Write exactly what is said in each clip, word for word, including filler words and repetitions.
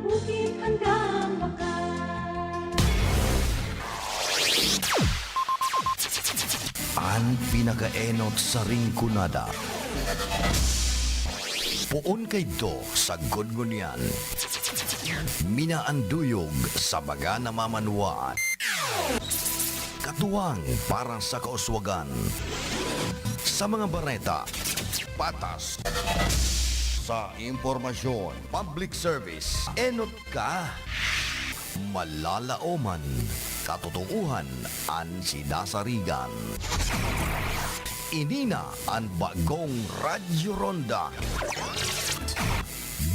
Bukid hanggang wakas. An pinakaenot sa Rinconada. Poon kaidto sagkod ngunyan. Minaanduyog sa mga namamanwaan. Katuwang para sa kauswagan. Sa mga bareta, patas. Sa impormasyon, public service, enot ka. Malalaoman, katotoohan an sinasarigan. Ini na an bagong Radyo Ronda.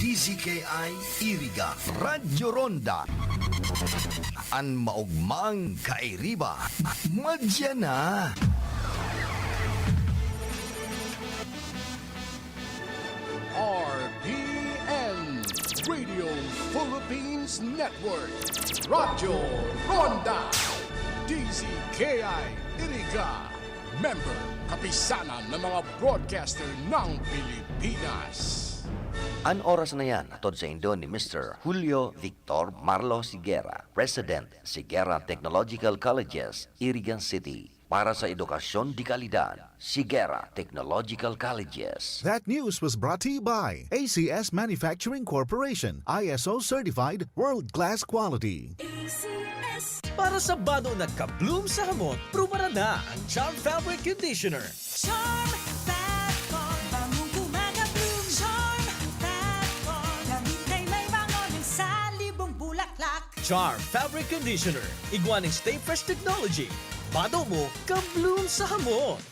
D Z K I Iriga, Radyo Ronda. An maogmang kairiba, madya na. R P N, Radio Philippines Network, Radyo Ronda, D Z K I Iriga, member, kapisanan ng mga broadcaster ng Pilipinas. An oras na yan, hatod saindo ni Mister Julio Victor Marlo Sigera, President, Sigera Technological Colleges, Iriga City. Para sa edukasyon de kalidad, Sigera Technological Colleges. That news was brought to you by A C S Manufacturing Corporation, I S O certified, world-class quality. A C S. Para sa bado na ka-bloom sa hamot, prubaran na ang Charm Fabric Conditioner. Charm Fabcon, bangong gumagabloom. Charm Fabcon, damit ay may bango ng salibong bulaklak. Charm Fabric Conditioner, igwa ning Stay Fresh Technology. Bado mo, ka-bloom sa hamot.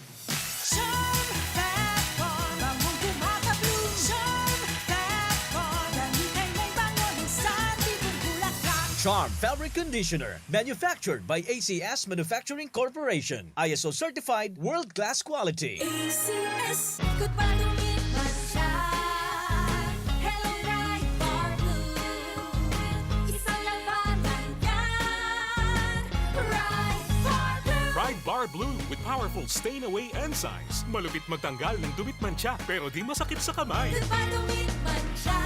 Charm Fabcon, bangong gumagabloom. Charm Fabcon, damit ay may bango ng salibong bulaklak. Charm Fabric Conditioner, manufactured by A C S Manufacturing Corporation. I S O certified, world-class quality. A C S, ikot pa, dumit man siya. Hello, Pride Bar Blue. Isang labanan yan. Pride Bar Blue. Pride Bar Blue with powerful stain away enzymes. Malupit magtanggal ng dumit mantsa pero di masakit sa kamay. Ikot pa, dumit man siya.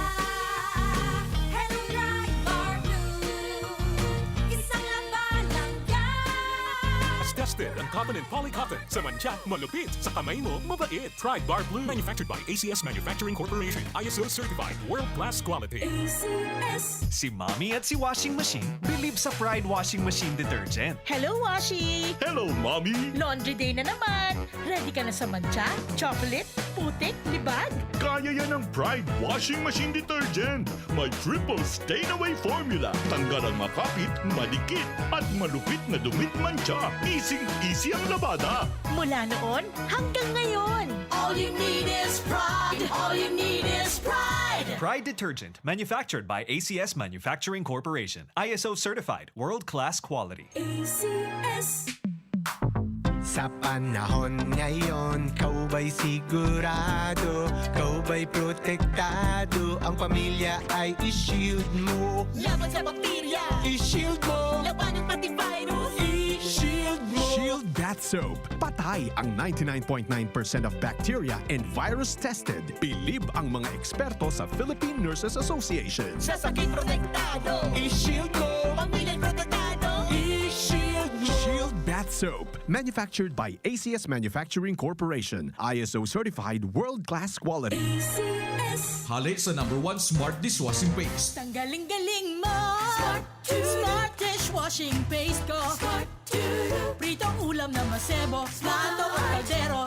Hello, Pride Bar Blue. Isang labanan yan. Tested ang cotton and polycotton. Sa mantsa, malupit. Sa kamay mo, mabait. Pride Bar Blue. Manufactured by A C S Manufacturing Corporation. I S O certified. World class quality. A C S. Si Mommy at si Washing Machine bilib sa Pride Washing Machine Detergent. Hello, Washi! Hello, Mommy! Laundry day na naman! Ready ka na sa mantsa, chocolate, putik, libag? Kaya yan ng Pride Washing Machine Detergent! May triple stain away formula. Tanggal ang makapit, madikit, at malupit na dumit mantsa. Easy-easy ang labada. Mula noon hanggang ngayon. All you need is pride. All you need is pride. Pride Detergent, manufactured by A C S Manufacturing Corporation. I S O certified, world-class quality. A C S. Sa panahon ngayon, kaw ba'y sigurado? Kaw ba'y protektado? Ang pamilya ay i-shield mo. Laban sa bakterya. I-shield mo. Labanan pati virus. I-shield mo. Shield Bath Soap. Patay ang ninety-nine point nine percent of bacteria and virus tested. Bilib ang mga eksperto sa Philippine Nurses Association. Sa sakit protektado. I-shield mo. Pamilya'y protektado. I-shield mo. Shield Bath Soap. Manufactured by A C S Manufacturing Corporation. I S O certified world-class quality. A C S. Hale sa number one smart dishwashing paste. Tanggaling-galing mo. Smart. Smart dishwashing paste ko. Smart. Pritong ulam na masebo. Plato o kaldero.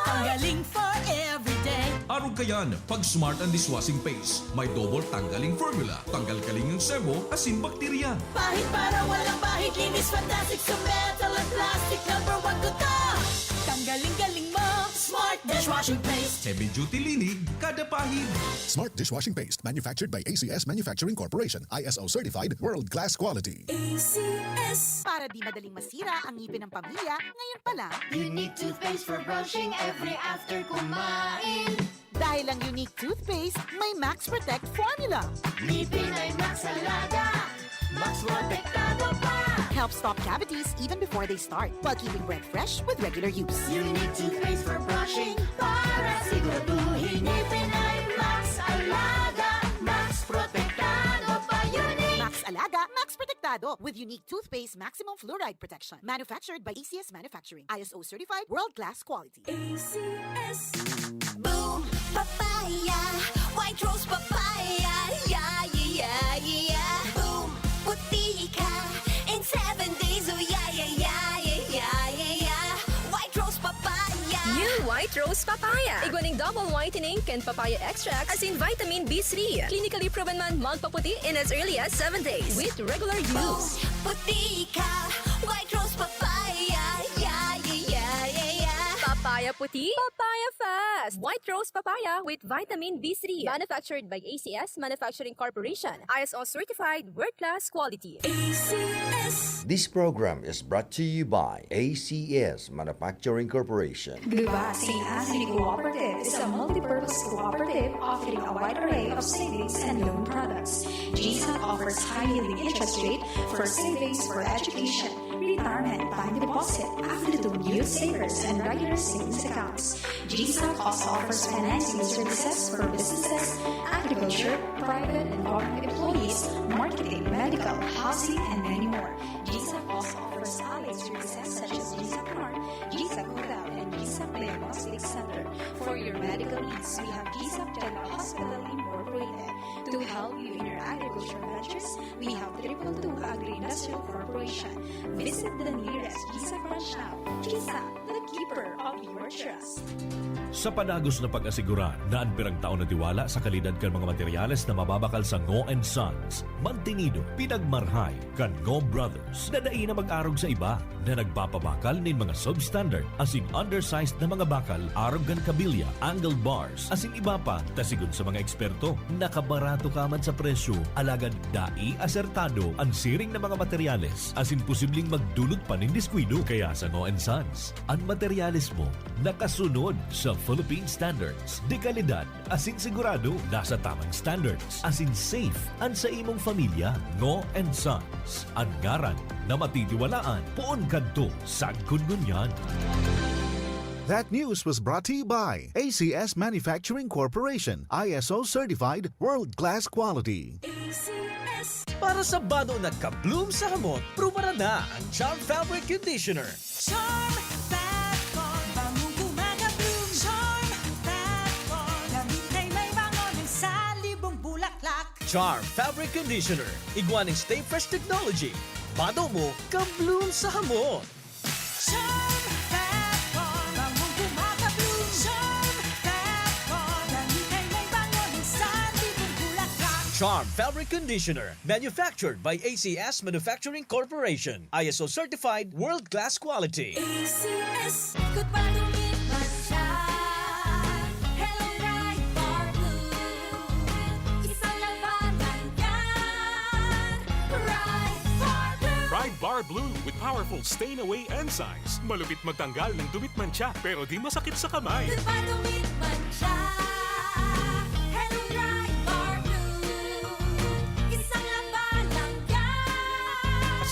Tanggaling for everyday. Arog kayan, pag smart ang dishwashing paste. May double tanggaling formula. Tanggal kaling ang sebo, asin bakterya. Pahid para walang bahid. Linis fantastic sa metal at plastic. Number one ko to. Tanggaling-galing mo. Smart dishwashing paste. Heavy duty linig, kada pahid. Smart dishwashing paste manufactured by A C S Manufacturing Corporation, I S O certified, world-class quality. A C S. Para di madaling masira ang ngipin ng pamilya, ngayon pa lang. Unique toothpaste for brushing every after kumain. Dahil ang Unique Toothpaste may Max Protect Formula. Ngipin ay Max Alaga. Max Protektado pa. Help stop cavities even before they start, while keeping breath fresh with regular use. Unique toothpaste for brushing para siguraduhin ngipin ay Max Alaga, Max Protektado pa. With unique toothpaste maximum fluoride protection. Manufactured by A C S Manufacturing. I S O certified, world-class quality. A C S. Boom! Papaya! White Rose Papaya! Yeah, yeah, yeah, yeah! Boom! Puti ka in seven days! Oh, yeah, yeah, yeah, yeah, yeah, yeah, yeah! White Rose Papaya! New White Rose Papaya. Igwa ning double whitening kan papaya extract asin vitamin B three. Clinically proven man magpaputi in as early as seven days with regular use. Puti ka! White Rose Papaya! Yeah, yeah, yeah, yeah, yeah! Papaya puti, papaya fast. White Rose Papaya with vitamin B three. Manufactured by A C S Manufacturing Corporation. I S O certified, world-class quality. A C S. This program is brought to you by A C S Manufacturing Corporation. Gubat Saint Anthony Cooperative is a multi-purpose cooperative offering a wide array of savings and loan products. G SAC offers high-yielding interest rate for savings for education, retirement, bank deposit, AFLUTUM, youth savers, and regular savings accounts. G SAC also offers financing services for businesses, agriculture, private and government employees, marketing, medical, housing, and many more. G SAC also offers allied services such as G SAC Mart, G SAC Hotel, and G SAC Diagnostic Center. For your medical needs, we have G SAC General Hospital Incorporated. To help you in your agriculture ventures, we have triple two Agri-Industrial Corporation. Visit the nearest G SAC branch now. G SAC, the keeper of your trust. Sa padagos na pag-asigurar na an pirang taon na tiwala sa kalidad kan mga materyales na mababakal sa Ngo and Sons, mantinido, pinagmarhay kan Ngo Brothers na dai na mag-arog sa iba, na nagpapabakal nin mga substandard asin undersized na mga bakal arog kan kabilya, angle bars, asin iba pa, ta sigon sa mga eksperto, nakabarato ka man sa presyo, alagad dai asertado an siring na mga materyales asin posibleng magdulot pa nin diskuido. Kaya sa Ngo and Sons, an materyales mo nakasunod sa Philippine standards de kalidad asin sigurado nasa tamang standards asin safe an sa imong pamilya. Ngo and Sons, an ngaran na matitiwalaan poon kadto sagkod ngunyan. That news was brought to you by A C S Manufacturing Corporation, I S O certified, world-class quality. Para sa bado na ka-bloom sa hamot, prubaran na ang Charm Fabric Conditioner. Charm Fat Ball, bangong kumaga-bloom. Charm Fat Ball, damit ay may bango ng salibong bulaklak. Charm Fabric Conditioner, igwa ning Stay Fresh Technology. Bado mo, ka-bloom sa hamot. Charm Fat Ball, bangong kumaga-bloom. Charm Fat Ball, damit ay may bango ng salibong bulaklak. Charm Fabric Conditioner, manufactured by A C S Manufacturing Corporation. I S O certified, world-class quality. A C S. Good pa dumit man siya. Hello, Pride Bar Blue. Isang labanan yan. Pride Bar Blue. Pride Bar Blue with powerful stain away enzymes. Malupit magtanggal ng dumit mantsa, pero di masakit sa kamay. Good pa dumit man siya. Hello, Pride Bar Blue. Isang labanan yan.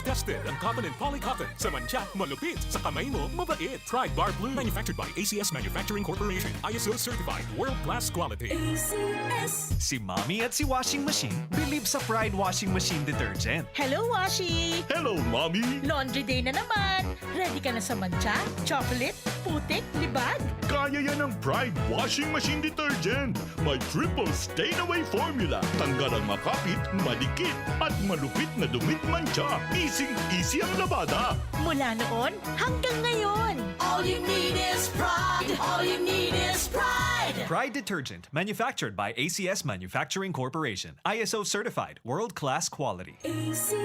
Tested ang cotton and poly cotton. Sa mantsa, malupit. Sa kamay mo, mabait. Pride Bar Blue. Manufactured by A C S Manufacturing Corporation. I S O certified. World class quality. A C S. Si Mommy at si Washing Machine bilib sa Pride Washing Machine Detergent. Hello, Washi! Hello, Mommy! Laundry day na naman! Ready ka na sa mantsa, chocolate, putik, libag? Kaya yan ng Pride Washing Machine Detergent! May triple stain away formula. Tanggal ang makapit, madikit, at malupit na dumit mantsa. Easy-easy ang labada. Mula noon hanggang ngayon. All you need is pride. All you need is pride. Pride Detergent, manufactured by A C S Manufacturing Corporation. I S O certified, world-class quality. A C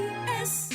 S.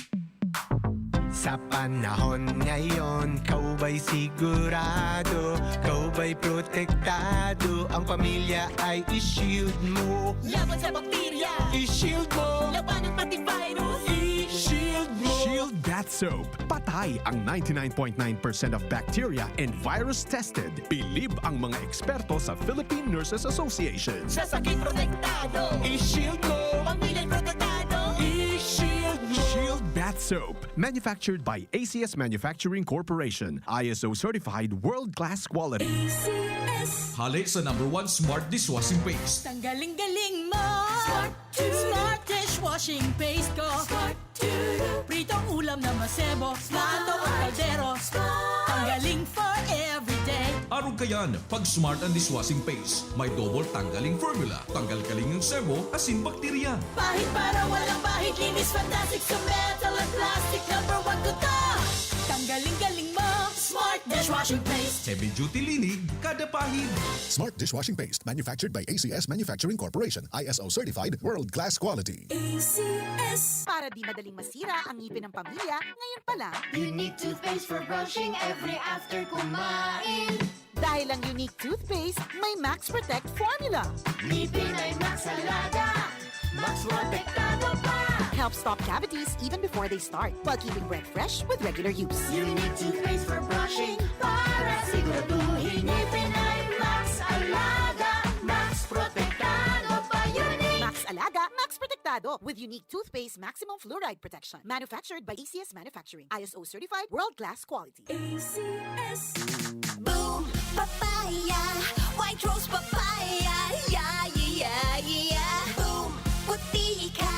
Sa panahon ngayon, kaw ba'y sigurado? Kaw ba'y protektado? Ang pamilya ay i-shield mo. Laban sa bakterya. I-shield mo. Labanan pati virus. I-shield mo. Shield Bath Soap. Patay ang ninety-nine point nine percent of bacteria and virus tested. Bilib ang mga eksperto sa Philippine Nurses Association. Sa sakit protektado. I-shield mo. Pamilya'y protektado. I-shield mo. Shield Bath Soap. Manufactured by A C S Manufacturing Corporation. I S O certified, world-class quality. A C S. Hale sa number one smart dishwashing paste. Tanggaling galing mo. Smart, smart dishwashing. Washing paste ko. Pritong ulam na masebo. Plato o kaldero. Tanggaling for everyday. Arog kayan, pag Smart ang dishwashing paste. May double tanggaling formula. Tanggal kaling ng sebo, asin bakterya. Pahid para walang bahid. Linis fantastic sa metal at plastic. Number one ko to. Tanggaling galing mo. Smart dishwashing paste. Heavy duty linig, kada pahid. Smart dishwashing paste, manufactured by A C S Manufacturing Corporation, I S O certified, world class quality. A C S. Para di madaling masira ang ngipin ng pamilya, ngayon pa lang. Unique toothpaste for brushing every after kumain. Dahil ang Unique Toothpaste may Max Protect Formula. Ngipin ay Max Alaga, Max Protektado pa. Helps stop cavities even before they start, while keeping breath fresh with regular use. Unique toothpaste for brushing para siguraduhin ngipin ay Max Alaga, Max Protektado pa. Unique. Max Alaga, Max Protektado with Unique Toothpaste Maximum Fluoride Protection. Manufactured by A C S Manufacturing. I S O certified, world-class quality. A C S. Boom! Papaya! White Rose Papaya! Yeah, yeah, yeah, yeah! Boom! Puti ka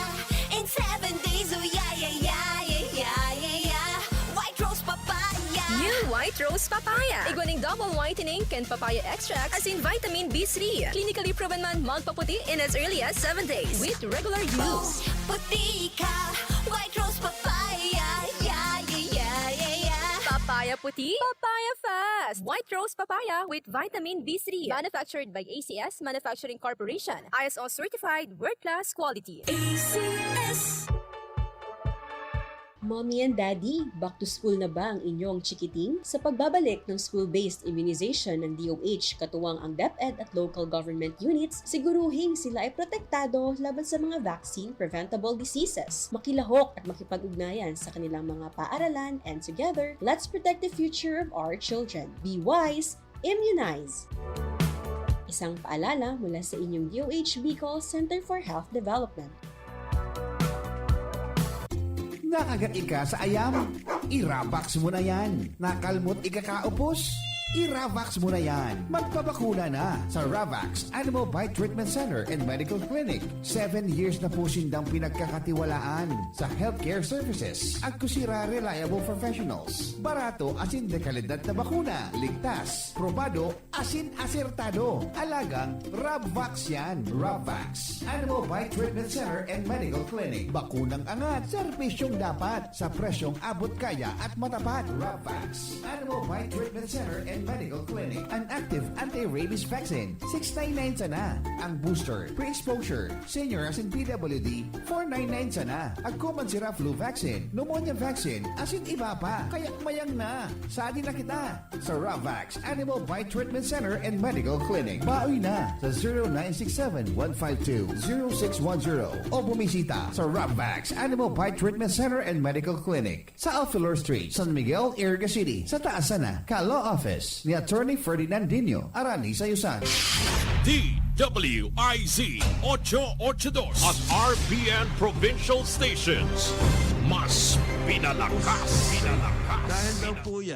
in seven days! Oh, yeah, yeah, yeah, yeah, yeah, yeah, yeah! White Rose Papaya! New White Rose Papaya. Igwa ning double whitening kan papaya extract asin vitamin B three. Clinically proven man magpaputi in as early as seven days with regular use. Puti ka! White Rose Papaya! Yeah, yeah, yeah, yeah, yeah! Papaya puti, papaya fast. White Rose Papaya with vitamin B three. Manufactured by A C S Manufacturing Corporation. I S O certified, world-class quality. A C S. Mommy and Daddy, back to school na ba ang inyong chikiting? Sa pagbabalik ng school-based immunization ng D O H, katuwang ang DepEd at local government units, siguruhing sila ay protektado laban sa mga vaccine-preventable diseases. Makilahok at makipag-ugnayan sa kanilang mga paaralan, and together, let's protect the future of our children. Be wise, immunize! Isang paalala mula sa inyong D O H Bicol Center for Health Development. Nakagat ika sa ayam? I-Ravax mo na yan. Nakalmot ika kaupos? I-Ravax mo na yan. Magpabakuna na sa Ravax Animal Bite Treatment Center and Medical Clinic. Seven years na po sindang pinagkakatiwalaan sa healthcare services. Agko sira reliable professionals. Barato asin dekalidad na bakuna. Ligtas, probado, asin asertado. Alagang Rabvax yan. Rabvax. Animal Bite Treatment Center and Medical Clinic. Bakunang angat, serbisyong dapat, sa presyong abot kaya at matapat. Rabvax. Animal Bite Treatment Center and Medical Clinic. An active anti-rabies vaccine, six nine nine sana. Ang booster, pre-exposure, senior asin P W D, four nine nine sana. Agko man sira flu vaccine, pneumonia vaccine, asin iba pa. Kaya mayang na. Sadi na kita sa Ravax Animal Bite Treatment Center and Medical Clinic. Bawi na sa zero nine six seven one five two zero six one zero o bumisita sa Ravax Animal Bite Treatment Center and Medical Clinic sa Alfilor Street, San Miguel, Iriga City, sa taas sana ka Law Office ni Attorney Ferdinand Dino, Arani Sayusan. D W I Z ocho ocho dos at R P N Provincial Stations. Mas pinalakas, pinalakas. Dahil daw po yan.